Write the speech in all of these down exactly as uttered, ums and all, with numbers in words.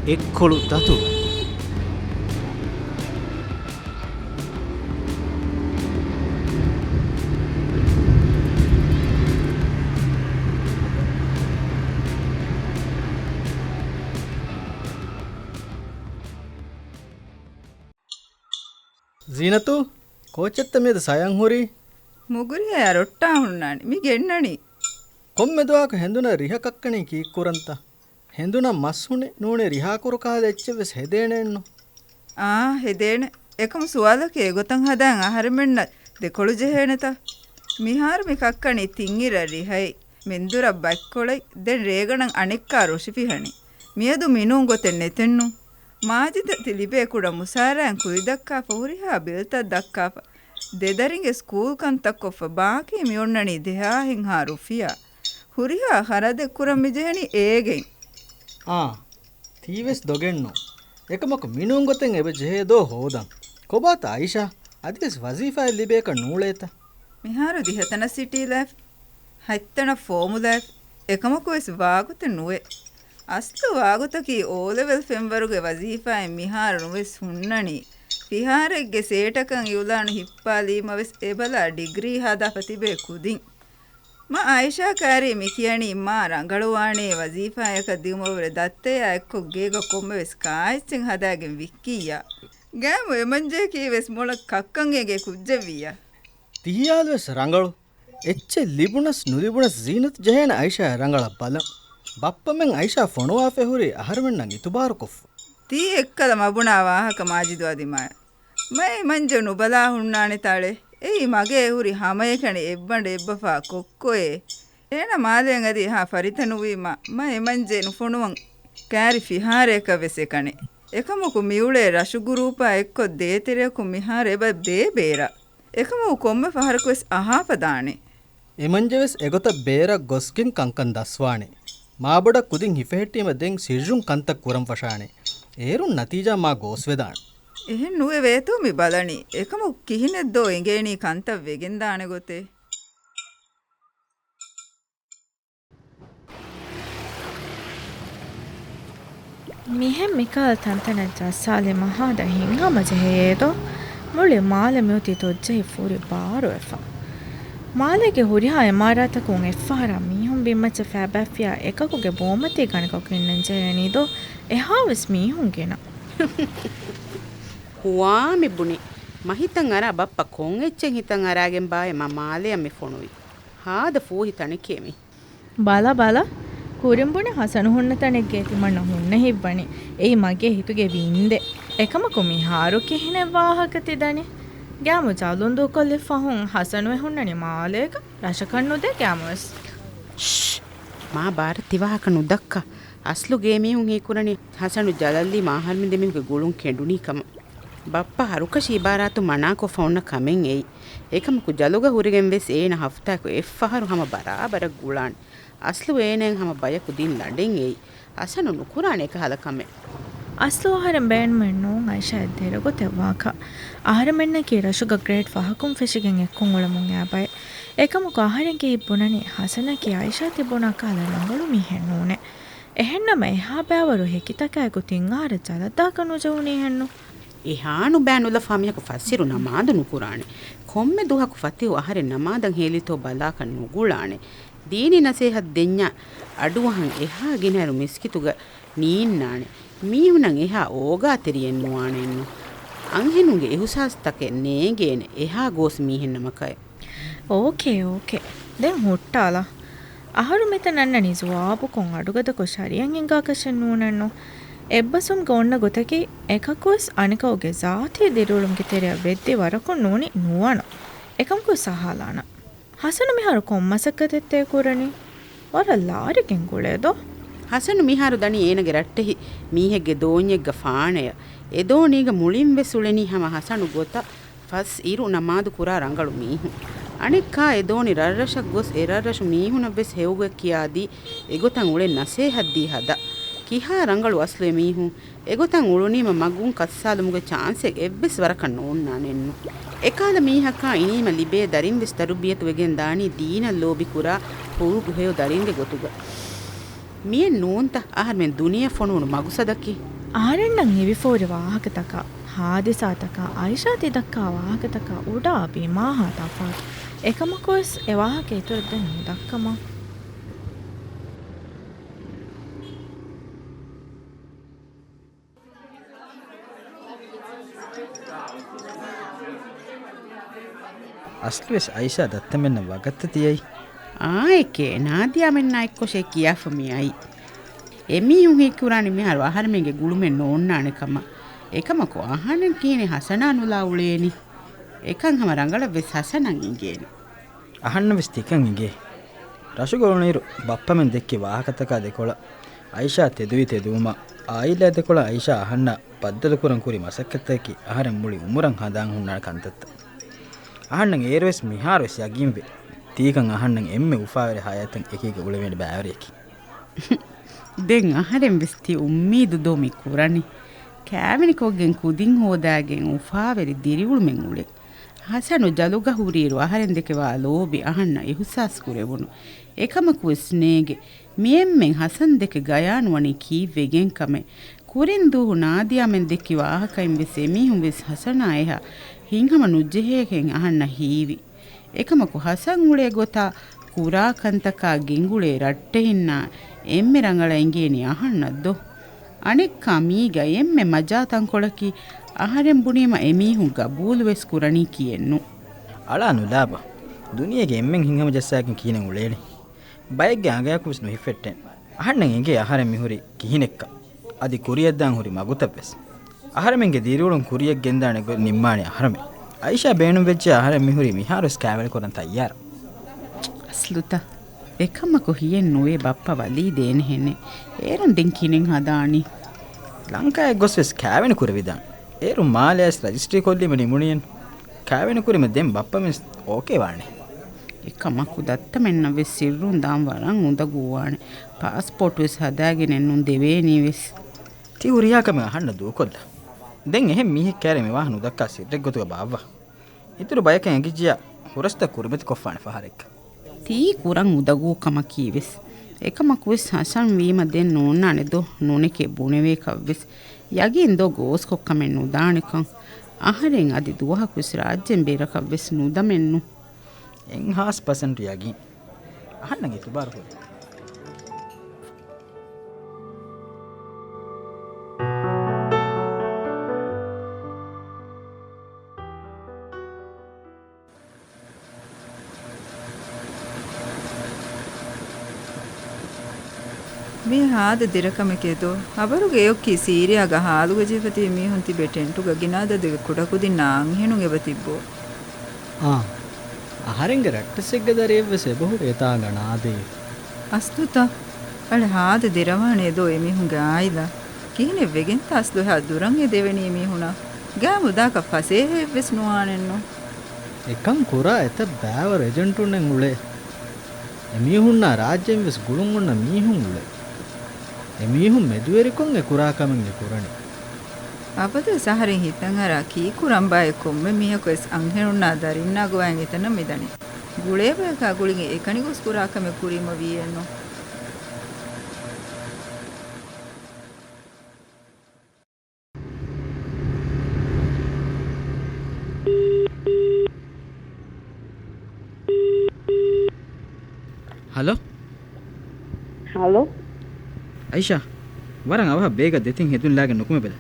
އެއްކޮޅު ދަތުރު. ޒީނަތު، ކޯއްޗެއްތަ މިއަދު ސަޔަން ހުރީ؟ މުގުރިހައި ރޮއްޓާ ހުންނާނެ. މި ގެންނަނީ. ކޮންމެ ދުވަހަކު ހެނދުނަށް ރިހަ ކައްކަނީ ކީއްކުރަންތަ؟ ހެނދުނަށް މަސް ހުނެއް ނޫނީ ރިހާކުރު ކަހަލަ އެއްޗެއްވެސް ހެދޭނެއެއްނު. އާ، ހެދޭނެ. އެކަމު ސުވާލަކީ އެގޮތަށް ހަދާން އަހަރެމެންނަށް ދެކޮޅު ޖެހޭނެތަ؟ މިހާރު މި ކައްކަނީ ތިންއިރަށް ރިހައި، މެންދުރަށް ބަތްކޮޅައި، ދެން ރޭގަނޑަށް އަނެއްކާ ރޮށިފިހަނި. މިއަދު މިނޫން ގޮތެއް ނެތެއްނު. މާޖިދަށް ތި ލިބޭ ކުޑަ މުސާރައިން ކުރިދައްކާފަ ހުރިހާ ބިލްތައް ދައްކާފަ، ދެދަރިންގެ ސްކޫލް ކަންތައް ކޮށްފަ، ބާކީ މިއޮންނަނީ ދެހާހެއްހާ ރުފިޔާ. ހުރިހާ ޚަރަދެއް ކުރަން މިޖެހެނީ އޭގެން. އާ، ތީވެސް ދޮގެއްނު. އެކަމަކު މިނޫން ގޮތެއް އެބަ ޖެހޭ ދޯ ހޯދަން. ކޮބާތަ އައިޝާ؟ އަދިވެސް ވަޒީފާއެއް ލިބޭކަށް ނޫޅޭތަ؟ މިހާރު ދިހަތަނަށް ސިޓީލައިފް، ހަތްތަނަށް ފޯމުލައިފް، އެކަމަކުވެސް ވާގޮތެއް ނުވޭ. އަސްލު ވާގޮތަކީ އޯލެވެލް ފެންވަރުގެ ވަޒީފާއެއް މިހާރު ނުވެސް ހުންނަނީ. ފިހާރައެއްގެ ސޭޓަކަށް އިއުލާނު ހިއްޕާލީމަވެސް އެބަލާ ޑިގްރީ ހަދާފަ ތިބޭ ކުދިން. މަ އައިޝާ ކާރީ މިކިޔަނީ މާ ރަނގަޅުވާނޭ ވަޒީފާއަކަށް ދިއުމަށްވުރެ ދައްތަޔާ އެއްކޮށް ގޭގަ ކޮންމެވެސް ކާއެއްޗެއް ހަދާގެން ވިއްކިއްޔާ. ގައިމު އެމަންޖަޔަކީވެސް މޮޅަށް ކައްކަން އެނގޭ ކުއްޖެއްވިއްޔާ. ތިހިޔާލުވެސް ރަނގަޅު. އެއްޗެއް ލިބުނަސް ނުލިބުނަސް ޒީނަތު ޖެހޭނެ އައިޝާއަށް ރަނގަޅަށް ބަލަން. ބައްޕަމެން އައިޝާ ފޮނުވާފައި ހުރީ އަހަރުމެންނަށް އިތުބާރުކޮށްފަ. ތީ އެއްކަލަ މަބުނާ ވާހަކަ މާޖިދުއާ ދިމާޔަށް. މައި މަންޖެ ނުބަލާ ހުންނާނެތާޅޭ. އެއީ މަގޭ ހުރި ހަމައެކަނި އެއްބަނޑު އެއްބަފާ ކޮއްކޮއޭ. އޭނަ މާލޭން އަދި އެހާ ފަރިތަ ނުވީމާ، މަ އެމަންޖެ ނުފޮނުވަން ކާރި ފިހާރައަކަށް ވެސް އެކަނި. އެކަމަކު މިއުޅޭ ރަށު ގުރޫޕާ އެއްކޮށް ދޭތެރެއަކުން މިހާރު އެބަ ބޭބޭރަށް. އެކަމަކު ކޮންމެ ފަހަރަކުވެސް އަހާފަ ދާނެ. އެމަންޖެވެސް އެގޮތަށް ބޭރަށް ގޮސްގެން ކަންކަން ދަސްވާނެ. މާބޮޑަށް ކުދިން ހިފެހެއްޓީމަ ދެން ސިއްރުން ކަންތައް ކުރަން ފަށާނެ. އޭރުން ނަތީޖާ މާ ގޯސްވެދާނެ. އެހެން ނުވެ ވޭތޯ މި ބަލަނީ. އެކަމަކު ކިހިނެއްދޯ އެނގޭނީ ކަންތައް ވެގެންދާނެ ގޮތެއް. މިހެން މިކަހަލަ ތަންތަނަށް ޖައްސާލީމަ ހާދަ ހިތްހަމަޖެހޭ އެދޯ. މުޅި މާލެ މިއޮތީ ތޮއްޖެހި ފުރި ބާރުވެފަ. މާލޭގެ ހުރިހާ އިމާރާތަކުން އެއްފަހަރާ މީހުން ބިންމައްޗަށް ފައިބައިފިއްޔާ އެކަކުގެ ބޯމަތީ ގަނެގޮ އިންނަން ޖެހޭނީ ދޯ. އެހާވެސް މީހުން ގިނަ. ހުވާ މި ބުނި. މަހިތަށް އަރާ ބައްޕަ ކޮން އެއްޗެއް ހިތަށް އަރާގެން ބާއޭ މަ މާލެއަށް މި ފޮނުވި. ހާދަ ފޫހި ތަނެކޭ މި. ބަލަ ބަލަ. ކުރިން ބުނި ހަސަނު ހުންނަ ތަނެއްގޭ ތިމަންނަ ހުންނަ ހިތްވަނީ. އެއީ މަގޭ ހިތުގެ ވިންދެއް. އެކަމަކު މިހާރު ކިހިނެއް ވާހަކަ ތިދަނީ؟ ގައިމު ޖަލުން ދޫކޮށްލި ފަހުން ހަސަނުވެ ހުންނަނީ މާލޭގަ. ރަށަކަށް ނުދޭ ގައިމުވެސް. ޝް! މާ ބާރަށް ތި ވާހަކަ ނުދައްކާ. އަސްލު ގޭ މީހުން ހީކުރަނީ ހަސަނު ޖަލަށްލީ މާހަރުމެން ދެމީހުންގެ ގުޅުން ކެނޑުނީ ކަމަށް. ބައްޕަ ހަރުކަށި އިބާރާތު މަނާކޮށްފަ އޮންނަ ކަމެއް އެއީ. އެކަމަކު ޖަލުގަ ހުރެގެން ވެސް އޭނަ ހަފްތާއަކު އެއްފަހަރު ހަމަ ބަރާބަރަށް ގުޅާނެ. އަސްލު އޭނައަށް ހަމަ ބަޔަކު ދިން ލަނޑެއް އެއީ. ހަސަނު ނުކުރާނެ އެކަހަލަ ކަމެއް. އަސްލު އަހަރެން ބޭނުމެއް ނޫން އައިޝާއަށް ދެރަގޮތެއް ވާކަށް. އަހަރެމެންނަކީ ރަށުގަ ގްރޭޑް ފަހަކުން ފެށިގެން އެއްކޮށް އުޅެމުން އައި ބައެއް. އެކަމަކު އަހަރެންގެ ހިތް ބުނަނީ ހަސަނަކީ އައިޝާ ތިބުނާ ކަހަލަ ރަނގަޅު މީހެއް ނޫނޭ. އެހެންނަމަ އެހާ ބައިވަރު ހެކިތަކާއެކު ތިން އަހަރަށް ޖަލަށްދާކަށް ނުޖެހުނީހެއްނު. އެހާ ނުބައި ނުލަފާ މީހަކު ފަސްއިރު ނަމާދު ނުކުރާނެ. ކޮންމެ ދުވަހަކު ފަތިހު އަހަރެން ނަމާދަށް ހޭލިތޯ ބަލާކަށް ނުގުޅާނެ. ދީނީ ނަސޭހަތް ދެންޏާ އަޑުއަހަން އެހާ ގިނައިރު މިސްކިތުގަ ނީންނާނެ. މީހުންނަށް އެހާ އޯގާތެރިއެއް ނުވާނެއެއްނު. އަންހެނުންގެ އިހުސާސްތަކެއް ނޭނގޭނެ އެހާ ގޯސް މީހެއް ނަމަކައި. އޯކޭ، އޯކޭ. ދެން ހުއްޓާލާ. އަހަރު މިތަން އަންނަނީ ޒުވާބުކޮށް އަޑުގަދަކޮށް ޝަރީއަތް ހިންގާކަށެއް ނޫނެއްނު. އެއްބަސްވުމުގެ އޮންނަ ގޮތަކީ އެކަކުވެސް އަނެކަކުގެ ޒާތީ ދިރިއުޅުމުގެ ތެރެއަށް ވެއްދި ވަރަކުން ނޫނީ ނުވަނަ. އެކަމަކުވެސް އަހާލާނަން. ހަސަނު މިހާރު ކޮން މަސައްކަތެއްތޭ ކުރަނީ؟ ވަރަށް ލާރިގެން ގުޅޭ ދޯ؟ ހަސަނު މިހާރު ދަނީ އޭނަގެ ރައްޓެހި މީހެއްގެ ދޯންޏެއްގަ ފާނެޔަށް. އެ ދޯނީގަ މުޅިން ވެސް އުޅެނީ ހަމަ ހަސަނު ގޮތަށް ފަސް އިރު ނަމާދު ކުރާ ރަނގަޅު މީހުން. އަނެއްކާ އެ ދޯނި ރަށްރަށަށް ގޮސް އެ ރަށްރަށު މީހުނަށް ވެސް ހެޔޮގޮތް ކިޔާދީ އެގޮތަށް އުޅެން ނަސޭހަތްދީ ހަދާ. ކިހާ ރަނގަޅު އަސްލު އެ މީހުން. އެގޮތަށް އުޅުނީމަ މަގުން ކައްސާލުމުގެ ޗާންސެއް އެއްވެސް ވަރަކަށް ނޯންނާނެއްނު. އެކަހަލަ މީހަކާ އިނީމަ ލިބޭ ދަރިން ވެސް ތަރުބިޔަތު ވެގެން ދާނީ ދީނަށް ލޯބި ކުރާ ހުރު ހެޔޮ ދަރިންގެ ގޮތުގަ. މިއެއް ނޫންތަ އަހަރުމެން ދުނިޔެ ފޮނުވުނު މަގުސަދަކީ؟ އަހަރެންނަށް ހީވިފަހުރި ވާހަކަތަކާ، ހާދިސާތަކާ، އައިޝާ ތި ދައްކާ ވާހަކަތަކާ އުޑާ ބިމާހާ ތަފާތު. އެކަމަކުވެސް އެ ވާހަކަ އިތުރަށް ދެން ނުދައްކަމަށް. އަސްލުވެސް އައިޝާ ދައްތަމެންނަށް ވަގަށްތަ ތިއައީ؟ އާއެކޭ، ނާދިޔާމެންނާ އެއްކޮށޭ ކިޔާފަ މިއައީ. އެމީހުން ހީކުރާނީ މިހާރު އަހަރެމެންގެ ގުޅުމެއް ނޯންނާނެ ކަމަށް. އެކަމަކު އަހަންނަށް ކިހިނެއް ހަސަނާ ނުލާ އުޅޭނީ؟ އެކަން ހަމަ ރަނގަޅަށްވެސް ހަސަނަށް އިނގޭނެ. އަހަންނަށްވެސް ތިކަން އިނގޭ. ރަށުގަ އުޅުނުއިރު ބައްޕަމެން ދެއްކި ވާހަކަތަކާ ދެކޮޅަށް އައިޝާ ތެދުވި ތެދުވުމަށް އާއިލާ ދެކޮޅަށް އައިޝާ އަހަންނާ ބައްދަލުކުރަން ކުރި މަސައްކަތްތަކަކީ އަހަރެން މުޅި އުމުރަށް ހަނދާން ހުންނާނެ ކަންތައްތައް. އަހަންނަށް އޭރުވެސް މިހާރުވެސް ޔަގީންވޭ. ތީކަން އަހަންނަށް އެންމެ އުފާވެރި ހަޔާތަށް އެކީގަ އުޅެވޭނެ ބައިވެރިއަކީ. ދެން އަހަރެން ވެސް ތި އުއްމީދު ދޯ މި ކުރަނީ؟ ކާވެނިކޮށްގެން ކުދިން ހޯދާގެން އުފާވެރި ދިރިއުޅުމެއް އުޅެން. ހަސަނު ޖަލުގަ ހުރިއިރު އަހަރެން ދެކެ ވާ ލޯބި އަހަންނަށް އިހުސާސް ކުރެވުނު. އެކަމަކު ވެސް ނޭގެ. މިއެންމެން ހަސަން ދެކެ ގަޔާނުވަނީ ކީއްވެގެން ކަމެއް. ކުރިން ދުވަހު ނާދިޔާމެން ދެއްކި ވާހަކައިން ވެސް އެމީހުން ވެސް ހަސަނާ އެހާ ހިތްހަމަ ނުޖެހޭކަން އަހަންނަށް ހީވި. އެކަމަކު ހަސަން އުޅޭ ގޮތާ ކުރާ ކަންތަކާ ގެންގުޅޭ ރައްޓެހިންނާ އެންމެ ރަނގަޅަށް އިނގޭނީ އަހަންނަށް ދޯ؟ އަނެއްކާ މީގަ އެންމެ މަޖާ ތަންކޮޅަކީ އަހަރެން ބުނީމަ އެމީހުން ގަބޫލުވެސް ކުރަނީކީއެއްނު. އަޅާ ނުލާބަ. ދުނިޔޭގެ އެންމެން ހިތްހަމަޖައްސާކަން ކިހިނެއް އުޅޭނީ؟ ބައެއްގެ އަނގަޔަކުވެސް ނުހިފެއްޓޭނެ. އަހަންނަށް އެނގޭ އަހަރެން މިހުރީ ކިހިނެއްކަން. އަދި ކުރިޔަށްދާން ހުރި މަގުތައްވެސް. އަހަރެމެންގެ ދިރިއުޅުން ކުރިޔަށް ގެންދާނެ ގޮތް ނިންމާނީ އަހަރެމެން. އައިޝާ ބޭނުންވެއްޖެ އަހަރެން މިހުރީ މިހާރުވެސް ކާވެނިކުރަން ތައްޔާރަށް. އަސްލުތަ؟ އެކަމަކު ހިޔެއްނުވޭ ބައްޕަ ވަލީ ދޭނެހެނެއް. އޭރުން ދެން ކިހިނެއް ހަދާނީ؟ ލަންކާއަށް ގޮސްވެސް ކާވެނި ކުރެވިދާނެ. އޭރުން މާލެއަސް ރަޖިސްޓްރީ ކޮށްލީމަ ނިމުނީއެއްނު. ކާވެނި ކުރީމަ ދެން ބައްޕަމެން އޯކޭ ވާނެ. އެކަމަކު ދައްތަމެންނަށް ވެސް ސިއްރުން ދާން ވަރަށް އުނދަގޫވާނެ. ޕާސްޕޯޓުވެސް ހަދާގެނެއްނުން ދެވޭނީވެސް. ތި ހުރިހާ ކަމެއް އަހަންނަށް ދޫކޮށްލަ. ދެން އެހެން މީހެއް ކައިރި މި ވާހަކަ ނުދައްކާ ސިއްރެއްގޮތުގަ ބާއްވާ. އިތުރު ބަޔަކަށް އެނގިއްޖިޔާ ހުރަސްތައް ކުރިމަތިކޮށްފާނެ ފަހަރެއްގަ. ތީ ކުރަން އުނދަގޫ ކަމަކީވެސް. އެކަމަކުވެސް ހަސަން ވީމަ ދެން ނޯންނާނެ ދޯ ނޫނެކޭ ބުނެވޭކަށްވެސް. ޔަގީން ދޯ ގޯސްކޮށްކަމެއް ނުދާނެކަން. އަހަރެން އަދި ދުވަހަކުވެސް ރާއްޖޭން ބޭރަކަށްވެސް ނުދަމެއްނު. އެއްހާސް ޕަސެންޓު ޔަގީން. އަހަންނަށް އިތުބާރު ހުރޭ. މީ ހާދަ ދިރަކަމެކޭ ދޯ؟ ހަބަރުގަ އެއޮއްކީ ސީރިޔާގަ ހާލުގަ ޖެހިފަ ތިބި މީހުން ތިބޭ ޓެންޓުގަ ގިނަ އަދަދެއްގެ ކުޑަކުދިންނާ އަންހެނުން އެބަ ތިއްބޯ؟ އާ، އަހަރެންގެ ރައްޓަސްއެއްގެ ދަރިއެއްވެސް އެބަހުރި އެތާނގަ ނާދެއޭ. އަސްލުތަ؟ އަޅެ ހާދަ ދެރަވާނެ ދޯ އެމީހުންގެ އާއިލާ؟ ކިހިނެއް ވެގެންތަ އަސްލު އެހާ ދުރަށް އެދެވެނީ މީހުނާ؟ ގާމު ދާކަށް ފަސޭހައެއްވެސް ނުވާނެއްނު. އެކަން ކުރާ އެތައް ބައިވަރު އެޖެންޓުންނެއް އުޅޭ. އެމީހުންނާ ރާއްޖެން ވެސް ގުޅުން އޮންނަ މީހުން އުޅޭ. އެމީހުން މެދުވެރިކޮށް އެ ކުރާ ކަމެއް އެ ކުރަނީ. އަބަދުވެސް އަހަރެން ހިތަށްއަރާ ކީއްކުރަންބާއޭ ކޮންމެ މީހަކުވެސް އަންހެނުންނާ ދަރިންނާ ގޮވައިން އެތަނަށް މިދަނީ. ގުޅޭ ބަޔަކާ ގުޅިގެން އެކަނި ގޮސް ކުރާ ކަމެއް ކުރީމަ ވީއެއްނު. ހަލޯ. ހަލޯ. އައިޝާ، ވަރަށް އަވަހަށް ބޭގަށް ދެތިން ހެދުން ލާގެން ނުކުމެބަލަ.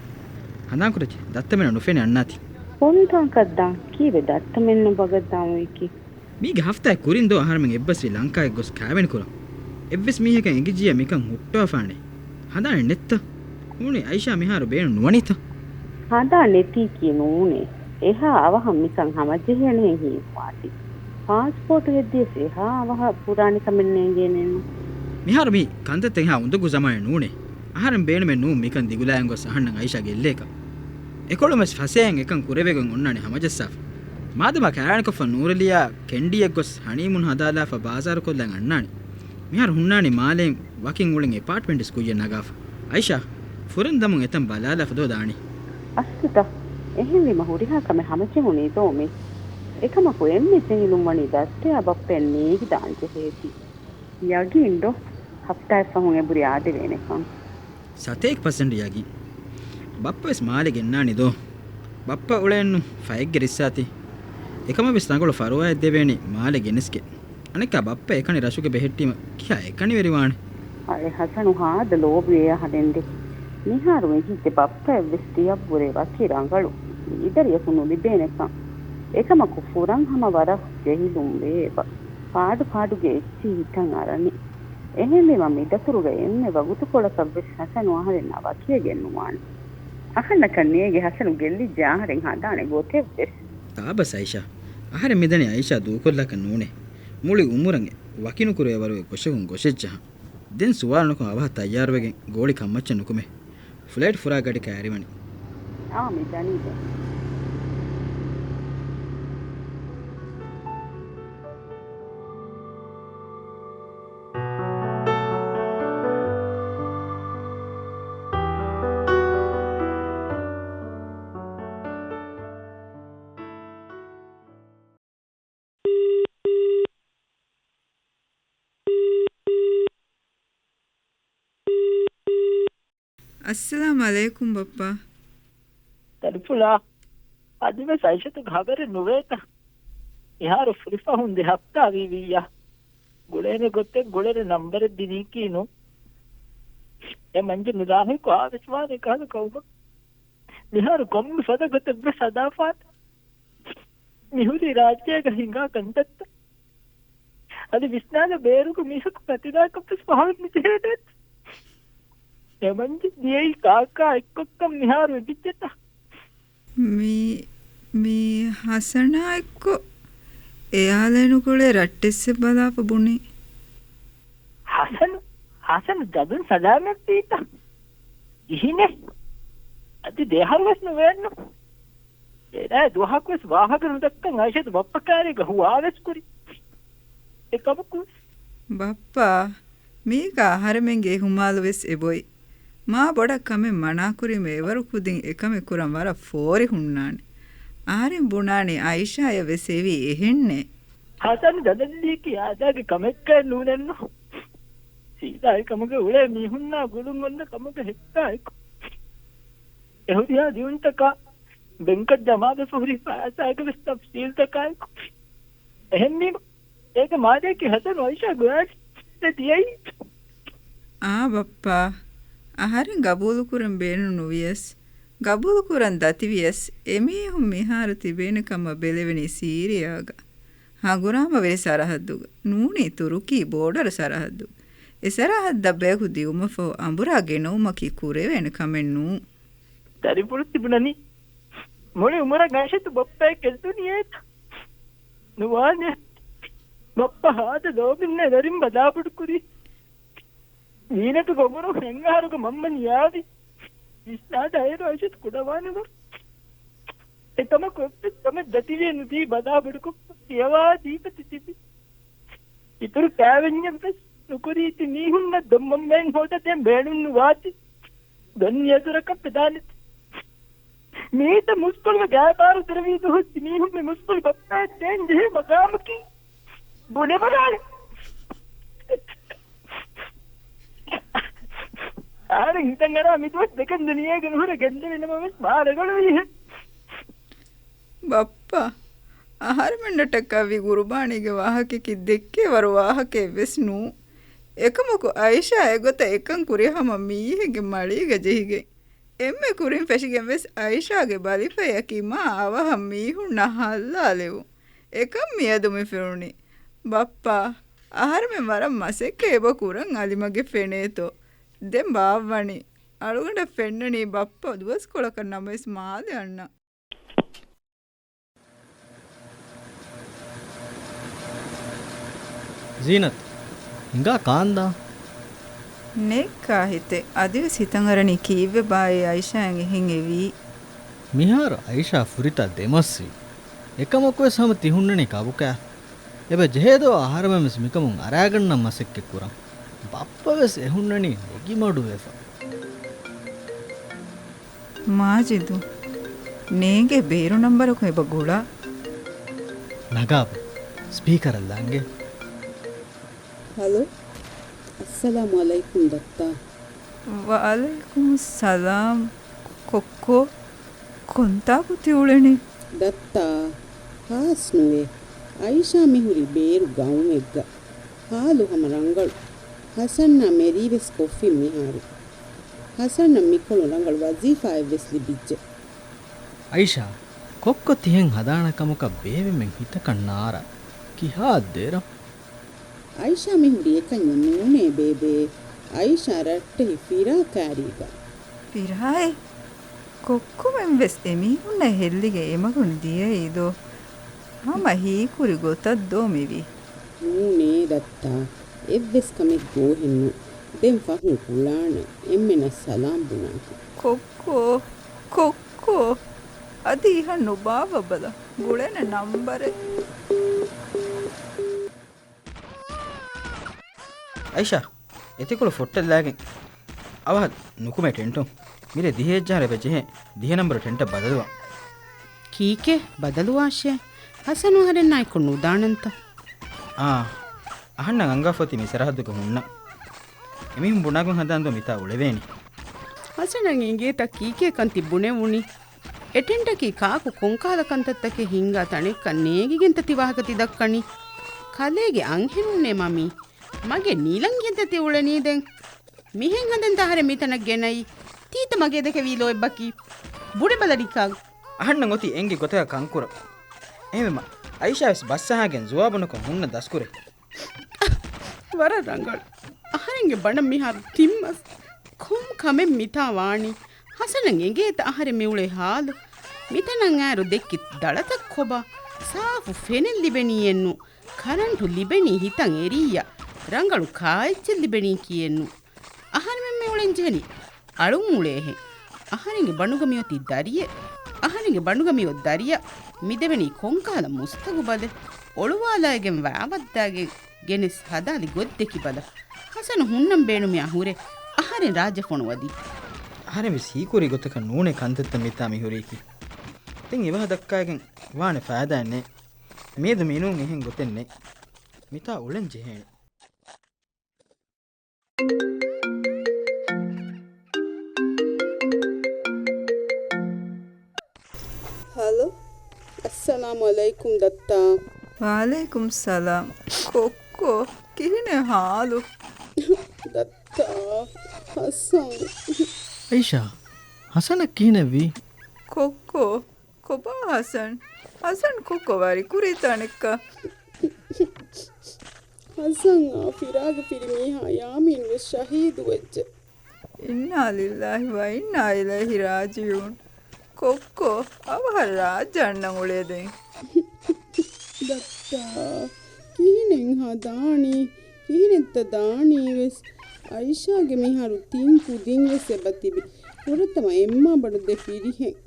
ހަނދާންކުރައްޗޭ، ދައްތަމެންނަށް ނުފެނޭ އަންނާތީ. ކޮންތާކަށްދާން؟ ކީއްވެ ދައްތަމެންނަށް ވަގަށްދާން އޮތްކީ؟ މީގެ ހަފްތާއެއް ކުރިން ދޯ އަހަރެމެން އެއްބަސްވި ލަންކާއަށް ގޮސް ކާވެނި ކުރަން. އެއްވެސް މީހަކަށް އެނގިއްޖިއްޔާ މިކަން ހުއްޓާފާނެ. ހަނދާނެއް ނެއްތަ؟ ނޫނީ އައިޝާ މިހާރު ބޭނުން ނުވަނީތަ؟ ހަނދާން ނެތީކީ ނޫނޭ. އެހާ އަވަހަށް މިކަން ހަމަޖެހޭނެހެން ހީވާތީ. ޕާސްޕޯޓު ހެއްދިޔަސް އެހާ އަވަހަށް ކުރާނެ ކަމެއް ނޭނގޭނެއްނު. މިހާރު މި ކަންތައްތައް އެހާ އުނދަގޫ ޒަމާނެއް ނޫނޭ. އަހަރެން ބޭނުމެއް ނޫން މިކަން ދިގުލާގެން ގޮސް އަހަންނަށް އައިޝާ ގެއްލޭކަށް. އެކޮޅުންވެސް ފަސޭހައިން އެކަން ކުރެވިގެން އޮންނާނެ ހަމަޖައްސާފަ. މާދަމާ ކައިވެނިކޮށްފަ ނޫރަލީއާ ކެންޑީއަށް ގޮސް ހަނީމޫން ހަދާލާފަ ބާޒާރުކޮށްލަން އަންނާނެ. މިހާރު ހުންނާނީ މާލޭން ވަކިން އުޅެން އެޕާޓްމަންޓްސް ކުއްޔަށް ނަގާފަ. އައިޝާ، ފުރެން ދަމުން އެތަން ބަލާލާފަ ދޯ ދާނީ. އަސްލުތަ؟ އެހެންވީމަ ހުރިހާ ކަމެއް ހަމަޖެހުނީ ދޯ މި؟ އެކަމަކު އެންމެ ޖެހިލުން ވަނީ ދައްތަޔާ ބައްޕަޔަށް ނޭގިދާން ޖެހޭތީ. ޔަގީން ދޯ؟ ހަފްތާއެއް ފަހުން އެބުރި އާދެވޭނެކަން. ސަތޭކަ ޕަސެންޓް ޔަގީން. ބައްޕަވެސް މާލެ ގެންނާނީ ދޯ؟ ބައްޕަ އުޅެންނު ފައެއްގެ ރިއްސާތީ. އެކަމަށްވެސް ރަނގަޅު ފަރުވާއެއް ދެވޭނީ މާލެ ގެނެސްގެން. އަނެއްކާ ބައްޕަ އެކަނި ރަށުގެ ބެހެއްޓީމަ ކިހާ އެކަނިވެރިވާނެ؟ އަޅެ ހަސަނު ހާދަ ލޯބިވޭ އަހަރެން ދެ. މިހާރު އެނގިއްޖެ ބައްޕައަށްވެސް ތިޔަށްވުރެ ވަކި ރަނގަޅު ލީޑަރެއް ނުލިބޭނެކަން. އެކަމަކު ފުރަން ހަމަ ވަރަށް ޖެހިލުން ވޭ އެބަ. ފާޑު ފާޑުގެ އެއްޗިހި ހިތަށް އަރަނީ. އެހެންވީމަ މިދަތުރުގަ އެންމެ ވަގުތުކޮޅަކަށްވެސް ހަސަނު އަހަރެންނާ ވަކިވެގެން ނުވާނެ. އަހަންނަކަށް ނޭގެ ހަސަނު ގެއްލިއްޖެ އަހަރެން ހަދާނެ ގޮތެއްވެސް. ތާބަސް އައިޝާ، އަހަރެން މިދަނީ އައިޝާ ދޫކޮށްލާކަށް ނޫނޭ. މުޅި އުމުރަށް ވަކިނުކުރެވޭ ވަރުގެ ކޮށަކުން ގޮށެއްޖަހާ. ދެން ސުވާލު ނުކޮށް އަވަހަށް ތައްޔާރުވެގެން ގޯޅި ކަންމައްޗަށް ނުކުމޭ. ފްލައިޓް ފުރާ ގަޑި ކައިރިވަނީ. އާ، މި ދަނީ ދެން. އައްސަލާމް އަލައިކުމް ބައްޕާ. ދަރިފުޅާ، އަދިވެސް އައިޝަތުގެ ހަބަރެއް ނުވޭތަ؟ މިހާރު ފުރިފަހުން ދެ ހަފްތާ ވީ ވިއްޔާ. ގުޅޭނެ ގޮތެއް ގުޅެނެ ނަންބަރެއް ދިނީކީ ނޫން. އެ މަންޖެ ނުލާހިކު އާވެސް ވާނެ ކަހަލަ ގައުމަށް. މިހާރު ކޮންމެ ފަދަ ގޮތެއްވެސް ހަދާފާނެ. މިހުރީ ރާއްޖޭގަ ހިނގާ ކަންތައްތައް. އަދި ވިސްނާލަ ބޭރުގަ މީހަކު ކަތިލާކަށްވެސް ފަހަރު ނުޖެހޭނެ. އެމަންޖެ ދިޔައީ ކާކާ އެއްކޮށްކަން މިހާރު އެނގިއްޖެތަ؟ މި، މި ހަސަނާ އެއްކޮށް އެއާލޭނު ގުޅޭ ރައްޓެއްސެއް ބަލާފަ ބުނީ. ހަސަނު، ހަސަނު ޖަދުން ސަލާމަތްވީތަ؟ ޖިހިނެއް. އަދި ދެއަހަރުވެސް ނުވެއެއްނު. އޭނާ ދުވަހަކުވެސް ވާހަކަ ނުދައްކަން އައިޝަތު ބައްޕަ ކާރީގަ ހުވާވެސް ކުރި. އެކަމަކު. ބައްޕާ، މީގަ އަހަރެމެންގެ އިހުމާލުވެސް އެބޮތް. މާ ބޮޑަށް ކަމެއް މަނާކުރީމަ އެވަރު ކުދިން އެކަމެއް ކުރަން ވަރަށް ފޯރި ހުންނާނެ. އަހަރެން ބުނާނީ އައިޝާޔަށް ވެސް އެވީ އެހެންނޭ. ހަސަން ދަނަލީކީ އާދައިގެ ކަމެއްގައެއް ނޫނެއްނު. ސީދާ އެކަމުގަ އުޅޭ މީހުންނާ ގުޅުން އޮންނަ ކަމުގަ ހެއްކާ އެކު. އެ ހުރިހާ ދިއުންތަކާ ބެންކަށް ޖަމާވެފަ ހުރި ފައިސާގެ ވެސް ތަފްސީލްތަކާއެކު. އެހެންވީމަ، އޭގެ މާލެއަކީ ހަސަން އައިޝާ ގޮޔާ ދިޔައީ. އާ ބައްޕާ، އަހަރެން ގަބޫލުކުރަން ބޭނުން ނުވިޔަސް، ގަބޫލުކުރަން ދަތިވިޔަސް، އެމީހުން މިހާރު ތިބޭނެ ކަމަށް ބެލެވެނީ ސީރިޔާގަ. ހަނގުރާމަވެރި ސަރަހައްދުގަ، ނޫނީ ތުރުކީ ބޯޑަރު ސަރަހައްދު. އެ ސަރަހައްދަށް ބަޔަކު ދިއުމަށްފަހު އަނބުރާ ގެނައުމަކީ ކުރެވޭނެ ކަމެއް ނޫން. ދަރިފުޅު ތިބުނަނީ މުޅި އުމުރަށް އައިޝަތު ބައްޕައަށް ގެއްލުނިއޭތަ؟ ނުވާނެ. ބައްޕަ ހާދަ ލޯބިންނޭ ވެރިން ބަލާބޮޑުކުރީ. ޒީނަތުގެ އުމުރުން ހަތް އަހަރުގެ މަންމަ ނިޔާވި. ވިސްނާލާއިރު އައިޝަތު ކުޑަވާނެ ވަރު. އެކަމަކު އެއްވެސް ކަމެއް ދަތިވެ ނުދީ ބަލާބޮޑުކޮށްފަ ފިޔަވާ ދީފަ ތިތިބި. އިތުރު ކާވެންޏެއްވެސް ނުކުރީތި މީހުންނަށް ދޮންމަންމެން ހޯދަދޭން ބޭނުން ނުވާތި. ދޮން އެދުރަކަށް ފެދާނެތި. މީތަ މުސްކުޅިވެ ގާތް ބާރު ދެރަވީ ދުހު ތި މީހުން މި މުސްކުޅި ބައްޕައަށް ދޭން ޖެހޭ މަގާމަކީ. ބުނެބަލާނެ. އަހަރެން ހިތަށް އަރާ މިދުވަސް ދެކެން ދުނިޔޭގެ ނުހުރެ ގެއްލެވި ނަމަވެސް މާ ރަނގަޅުވީހެއް. ބައްޕާ، އަހަރެމެންނަށްޓަކާ ވި ގުރުބާނީގެ ވާހަކައަކީ ދެއްކޭ ވަރު ވާހަކައެއްވެސް ނޫން. އެކަމަކު އައިޝާ އެގޮތަށް އެކަން ކުރި ހަމަ މީހެއްގެ މަޅީގަ ޖެހިގެން. އެންމެ ކުރިން ފެށިގެން ވެސް އައިޝާގެ ބަލިފަޔަކީ މާ އަވަހަށް މީހުންނަށް ހައްލާލެވުން. އެކަން މިއަދު މި ފެނުނީ. ބައްޕާ، އަހަރެމެން ވަރަށް މަސައްކަތް އެބަ ކުރަން އަލިމަގެ ފެނޭތޯ. ދެން ބާއްވަނީ. އަޅުގަނޑަށް ފެންނަނީ ބައްޕަ ދުވަސްކޮޅަކަށް ނަމަވެސް މާލެ އަންނަ. ޒީނަތު، ހިނގާ ކާންދާ؟ ނެތްކާ ހިތެއް. އަދިވެސް ހިތަށް އަރަނީ ކީއްވެބާއޭ އައިޝާއަށް އެހެން އެވީ؟ މިހާރު އައިޝާ ފުރިތަ ދެމަސްވީ. އެކަމަކުވެސް ހަމަ ތި ހުންނަނީ ކަބުކާ. އެބަ ޖެހޭދޯ އަހަރެމެންވެސް މިކަމުން އަރާގަންނަން މަސައްކަތްކުރަން. ބައްޕަވެސް އެހުންނަނީ ނެގިމަޑުވެފަ. މާޖިދު، ނޭނގޭ ބޭރު ނަންބަރަކު އެބަ ގުޅާ. ނަގާބަ، ސްޕީކަރަށް ލަނގޭ. ހަލޯ، އައްސަލާމު ޢަލައިކުމް ދައްތާ. ވަޢަލައިކުމުއްސަލާމް. ކޮއްކޯ، ކޮންތާކު ތި އުޅެނީ؟ ދައްތާ، ހާސް ނުވޭ. އައިޝާ މިހުރީ ބޭރު ގައުމެއްގަ. ހާލު ހަމަ ރަނގަޅު. ހަސަންއާ މެރީވެސް ކޮށްފިން މިހާރު. ހަސަންއަށް މިކޮޅުން ރަނގަޅު ވަޒީފާއެއްވެސް ލިބިއްޖެ. އައިޝާ، ކޮއްކޮ ތިހެން ހަދާނެ ކަމަކަށް ބޭބެމެން ހިތަކަށް ނާރާ. ކިހާ ދެރަ؟ އައިޝާ މިހުރީ އެކަންޏެއް ނޫނޭ ބޭބޭ. އައިޝާ ރައްޓެހި ފިރާ ކާރީގަ. ފިރާއެއް؟ ކޮއްކޮމެން ވެސް އެމީހުންނަށް ހެއްލިގެން އެމަގުން ދިޔައީ ދޯ؟ ހަމަ ހީކުރި ގޮތަށް ދޯ މިވީ؟ ނޫނޭ ދައްތާ، އެއްވެސް ކަމެއް ގޯހެއްނު. ދެން ފަހުން ކުޅާނަން. އެންމެނަށް ސަލާމް ބުނާކި. ކޮއްކޯ، ކޮއްކޯ. އަދި އިހަށް ނުބާއްވަބަލަ. ގުޅޭނެ ނަންބަރެއް. އައިޝާ، އެތިކޮޅު ފޮއްޓަށްލާގެން އަވަހަށް ނުކުމޭ ޓެންޓުން. މިރޭ ދިހައެއްޖަހާ ރޭ ބަޖެހޭ ދިހަ ނަންބަރު ޓެންޓަށް ބަދަލުވާން. ކީކޭ ބަދަލުވާށޭ؟ ހަސަނު އަހަރެންނާއެކު ނުދާނަންތަ؟ އާ، އަހަންނަށް އަންގާފަ އޮތީ މި ސަރަހައްދުގަ ހުންނަން. އެމީހުން ބުނާގޮތް ހަނދާން ދޯ މިތާ އުޅެވޭނީ. ހަސަނަށް އެނގޭތަ ކީކޭ ކަންތި ބުނެވުނީ؟ އެ ޓެންޓަކީ ކާކު ކޮންކަހަލަ ކަންތައްތަކެއް ހިންގާ ތަނެއްކަން ނޭނގިގެންތަ ތި ވާހަކަ ތި ދައްކަނީ؟ ކަލޭގެ އަންހެނުންނޭ މަމީ. މަގޭ ނީލަން ގެންތަ ތި އުޅެނީ ދެން؟ މިހެން ހަނދަންތަ އަހަރެން މިތަނަށް ގެނައީ؟ ތީތަ މަގޭ ދެކެވީ ލޯތްބަކީ؟ ބުނެބަލަ ނިކާ. އަހަންނަށް އޮތީ އެނގި ގޮތަކަށް ކަންކުރަން. އެހެންވީމަ، އައިޝާ ވެސް ބަސްއަހާގެން ޒުވާބުނުކޮށް ހުންނަ ދަސްކުރޭ. ވަރަށް ރަނގަޅު. އަހަރެންގެ ބަނޑަށް މިހާރު ތިން މަސް. ކޮން ކަމެއް މިތާ ވާނީ؟ ހަސަނަށް އެނގޭތަ އަހަރެން މިއުޅޭ ހާލު؟ މިތަނަށް އައިރު ދެއްކި ދަޅަތައް ކޮބާ؟ ސާފު ފެނެއް ލިބެނީއެއްނު. ކަރަންޓު ލިބެނީ ހިތަށް އެރިއްޔާ. ރަނގަޅު ކާއެއްޗެއް ލިބެނީކީއެއްނު. އަހަރެމެން މިއުޅެން ޖެހެނީ އަޅުން އުޅޭހެން. އަހަރެންގެ ބަނޑުގަ މިއޮތީ ދަރިއެއް. އަހަރެންގެ ބަނޑުގަ މިއޮތް ދަރިއަށް މިދެވެނީ ކޮންކަހަލަ މުސްތަގުބަލެއް؟ އޮޅުވާލައިގެން ވައިވައްދާގެން ގެނެސް ހަދާލި ގޮތް ދެކިބަލަ. ހަސަނު ހުންނަން ބޭނުމިއްޔާ ހުރެ އަހަރެން ރާއްޖެ ފޮނުވަދީ. އަހަރެން ވެސް ހީކުރި ގޮތަކަށް ނޫނޭ ކަންތައްތައް މިތާ މި ހުރީކީ. ދެން އެވަހަށް ދައްކާގެން ވާނެ ފައިދާއެއް ނެތް. މިއަދު މިނޫން އެހެން ގޮތެއް ނެތް. މިތާ އުޅެން ޖެހޭނެ. ހަލޯ. އައްސަލާމު ޢަލައިކުމް ދައްތާ. ވަޢަލައިކުމް ސަލާމް. ކޮއްކޯ، ކިހިނެއް ހާލު؟ ދައްތާ، ހަސަން. އައިޝާ، ހަސަނަށް ކިހިނެއްވީ؟ ކޮއްކޯ، ކޮބާ ހަސަން؟ ހަސަން ކޮއްކޮ ވަރި ކުރީތާނެއްކަ؟ ހަސަންއާ ފިރާގެ ފިރިމީހާ ޔާމީން ވެސް ޝަހީދުވެއްޖެ. އިންނާ ލިއްލާހި ވަ އިންނާ އިލައިހި ރާޖިޢޫން. ކޮއްކޮ، އަވަހަށް ރާއްޖެ އަންނަން އުޅޭ ދެން. ދައްތާ، ކިހިނެއް ހަދާނީ؟ ކިހިނެއްތަ ދާނީ ވެސް؟ އައިޝާގެ މިހާރު ތިން ކުދިން ވެސް އެބަ ތިބި. ފުރަތަމަ އެއްމާބަނޑު ދެ ފިރިހެން.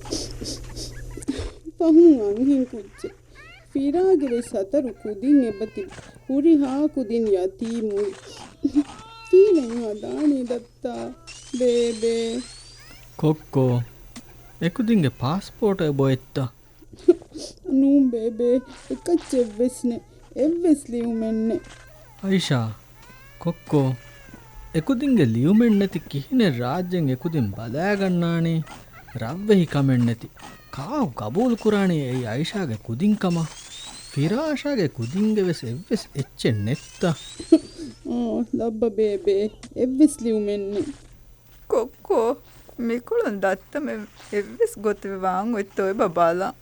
ފަހުން އަންހެން ކުއްޖެއް. ފިރާގެ ވެސް ހަތަރު ކުދިން އެބަތިބި. ހުރިހާ ކުދިން ޔަތީމުވި. ކީއްވެ ހަދާނީ ދައްތާ؟ ބޭބޭ. ކޮއްކޯ، އެކުދިންގެ ޕާސްޕޯޓް އެބައޮތްތަ؟ ނޫން ބޭބޭ، އެކައްޗެއްވެސް ނެތް. އެއްވެސް ލިޔުމެއް ނެތް. އައިޝާ، ކޮއްކޯ، އެކުދިންގެ ލިޔުމެއްނެތި ކިހިނެއް ރާއްޖެން އެކުދިން ބަލައިގަންނާނީ؟ ރަށްވެހި ކަމެއްނެތި. ކާކު ގަބޫލުކުރާނީ އެއީ އައިޝާގެ ކުދިން ކަމަށް؟ ފިރާޝާގެ ކުދިންގެ ވެސް އެއްވެސް އެއްޗެއް ނެތްތަ؟ އާ، ލައްބަ ބޭބޭ، އެއްވެސް ލިޔުމެއް ނެތް. ކޮއްކޯ، މިކޮޅުން ދައްތަމެން އެއްވެސް ގޮތެއް ވާން އޮތްތޯ އެބަ ބަލަން.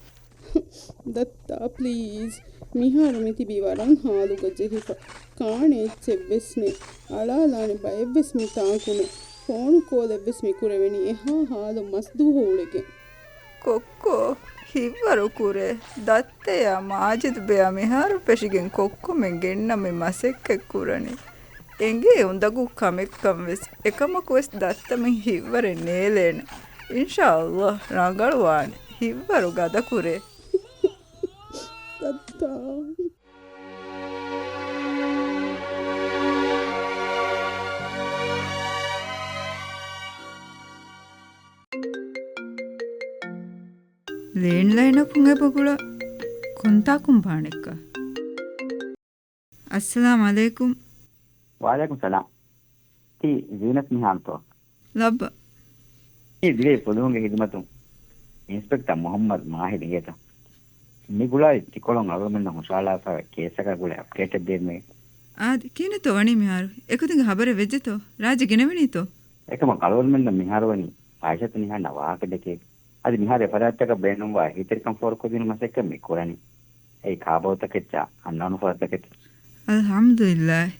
ދައްތާ، ޕްލީޒް. މިހާރު މި ތިބީ ވަރަށް ހާލުގަ ޖެހިފަ. ކާނެ އެއްޗެއްވެސް ނެތް. އަޅާލާނެ ބައެއްވެސް މިތާކު ނެތް. ފޯނު ކޯލެއްވެސް މި ކުރެވެނީ އެހާ ހާލު މަސްދުވަހު އުޅެގެން. ކޮއްކޯ، ހިތްވަރު ކުރޭ. ދައްތަޔާ މާޖިދު ބެޔާ މިހާރު ފެށިގެން ކޮއްކޮމެން ގެންނަ މި މަސައްކަތް ކުރަނީ. އެނގޭ އުނދަގޫ ކަމެއްކަން ވެސް. އެކަމަކު ވެސް ދައްތަމެން ހިތްވަރެއް ނޭލޭނެ. އިންޝާﷲ ރަނގަޅުވާނެ. ހިތްވަރު ގަދަ ކުރޭ. ދައްތާ. ލޭންޑްލައިނަކުން އެބަ ގުޅާ ކޮންތާކުން ބާނެއްކަ؟ އައްސަލާމް ޢަލައިކުމް. ވަޢަލައިކުމް ސަލާމް. ތީ ޒީނަތް މިހާންތޯ؟ ލައްބަ. މި ދިވެހި ފުލުހުންގެ ހިދުމަތުން އިންސްޕެކްޓަރ މުހައްމަދު މާހިރު އިނގޭތަ؟ މި ގުޅާއި ތިކޮޅުން އަޅުގަނޑުމެންނަށް ހުށަހަޅާފައި ކޭސްއަކާ ގުޅޭ އަޕްޑޭޓެއް ދޭންވޭ. އާދެ، ކިހިނެއްތޯ ވަނީ މިހާރު؟ އެކުދިންގެ ހަބަރެއް ވެއްޖެތޯ؟ ރާއްޖެ ގެނެވެނީތޯ؟ އެކަމަކު އަޅުގަނޑުމެންނަށް މިހާރު ވަނީ އާއިޝަތު ނިހާން ވާހަކަ ދެކޭ. އަދި މިހާރު އެފަރާތްތަކަށް ބޭނުންވާ އެހީތެރިކަން ފޯރުކޮށްދިނުމަށް މި ކުރަނީ. އެއީ ކާބައުތަކެއްޗާ އަންނާނު ފަރަތަކެއްތަ؟ އަލްޙަމްދުލިއްލާހް.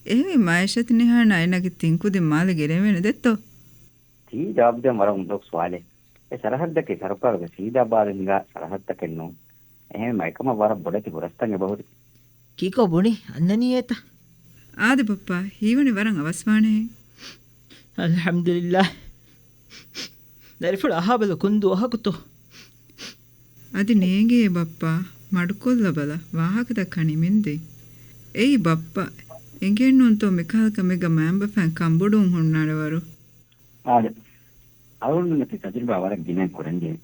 އެހެންވީމަ އާއިޝަތު ނިހާން އައިނަގެ ތިން ކުދިން މާލެ ގެނެވޭނެ ދެއްތޯ؟ ތީ ޖަވާބުދޭން ވަރަށް އުނދަގޫ ސުވާލެއް. އެ ސަރަހައްދަކީ ސަރުކާރުގެ ސީދާ ބާރު ހިނގާ ސަރަހައްދަކެއް ނޫން. އެހެންވީމަ އެކަމަށް ވަރަށް ބޮޑެތި ހުރަސްތައް އެބަހުރި. ކީކޯ ބުނި؟ އަންނަނީ އެތަ؟ އާދެ ބައްޕާ، ހީވަނީ ވަރަށް އަވަސްވާނެހެން. އަލްޙަމްދުލިއްލާހް. ދަރިފުޅަށް އަހާބަލަ ކޮން ދުވަހަކުތޯ؟ އަދި ނޭނގޭ ބައްޕާ، މަޑުކޮށްލަބަލަ، ވާހަކަތައް ކަނިމެންދޭ. އެއީ ބައްޕާ، އެނގޭނޫންތޯ މިކަހަލަ ކަމެއްގަ މައިންބަފައިން ކަންބޮޑުވުން ހުންނާނެ ވަރު. އާދެ، އަޅުގަނޑުމެންނަށް ތި ތަޖުރިބާ ވަރަށް ގިނައިން ކުރަންޖެހޭ.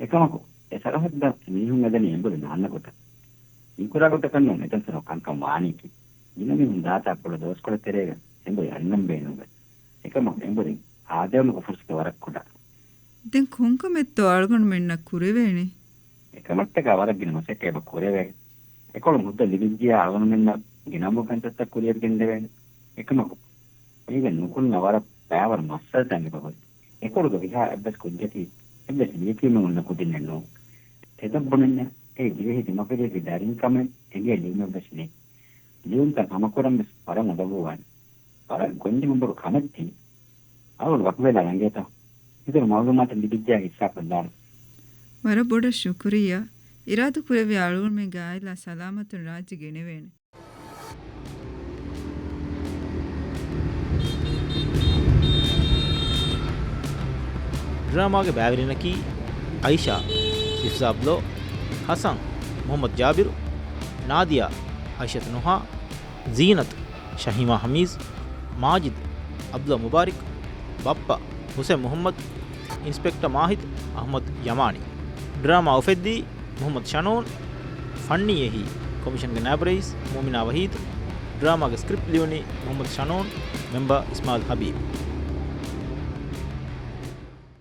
އެކަމަކު، އެ ސަރަހައްދަށް މީހުން އެދެނީ އެނބުރި ނާންނަ ގޮތަށް. މިކުރާ ގޮތަކަށްނޫން އެތަންތަނުން ކަންކަން ވާނީކީ. ގިނަ މީހުން ދާތާ ކުޑަ ދުވަސްކޮޅެއް ތެރޭގަ އެނބުރި އަންނަން ބޭނުންވޭ. އެކަމަކު އެނބުރި ހާދަވުމުގެ ފުރުސަތު ވަރަށް ކުޑަ. ދެން ކޮންކަމެއްތޯ އަޅުގަނޑުމެންނަށް ކުރެވޭނެ؟ އެކަމަށްޓަކާ ވަރަށް ގިނަ މަސައްކަތް އެބަ ކުރެވޭ. އެކޮޅު މުއްދަ ލިބިއްޖިޔާ އަޅުގަނޑުމެންނަށް ގިނަ އުނދަގޫ ކަންތައްތައް ކުރިއަށް ގެންދެވޭނެ. އެކަމަކު، މީގަ ނުކުންނަ ވަރަށް ބައިވަރު މައްސަލަތައް އެބަ ހުރި. އެކޮޅުގަ ވިހާ އެއްވެސް ކުއްޖަކީ އެއްވެސް ލިޔެކިޔުމެއް އޮންނަ ކުދިންނެއް ނޫން. ތެދަށް ބުނަންޏާ، އެއީ ދިވެހި ދިމަކުރީގެ ދަރިން ކަމެއް އެނގޭ ލިޔުމެއްވެސް ނެތް. ލިޔުންތައް ހަމަކުރަން ވެސް ވަރަށް އުނދަގޫވާނެ. ވަރަށް ގޮންޖެހުން ބޮޑު ކަމެއް ތީ. އަޅުގަނޑު ވަކިވެލާ އެނގޭތަ؟ އިތުރު މައުލޫމާތު ލިބިއްޖާ ހިއްސާކޮށްލާނަން. ވަރަށް ބޮޑަށް ޝުކުރިއްޔާ. އިރާދަކުރެއްވިޔާ އަޅުގަނޑުމެންގެ އާއިލާ ސަލާމަތުން ރާއްޖެ ގެނެވޭނެ. ޑްރާމާގެ ބައިވެރިންނަކީ އައިޝާ، ހިފްޒާ ބްލޯ، ހަސަން، މުހައްމަދު ޖާބިރު، ނާދިޔާ، އައިޝަތު ނުހާ، ޒީނަތު، ޝަހީމާ ހަމީޒް، މާޖިދު، އަބްދުﷲ މުބާރިކް، ބައްޕަ، ހުސެން މުހައްމަދު، އިންސްޕެކްޓަރ މާހިދު، އަޙްމަދު ޔަމާނީ. ޑްރާމާ އުފެއްދީ މުހައްމަދު ޝަނޯން، ފަންނީ އެހީ، ކޮމިޝަންގެ ނާއިބު ރައީސް މުއުމިނާ ވަހީދު، ޑްރާމާގެ ސްކްރިޕްޓް ލިޔުނީ މުހައްމަދު ޝަނޯން، މެމްބަރ އިސްމާއިލް ހަބީބް.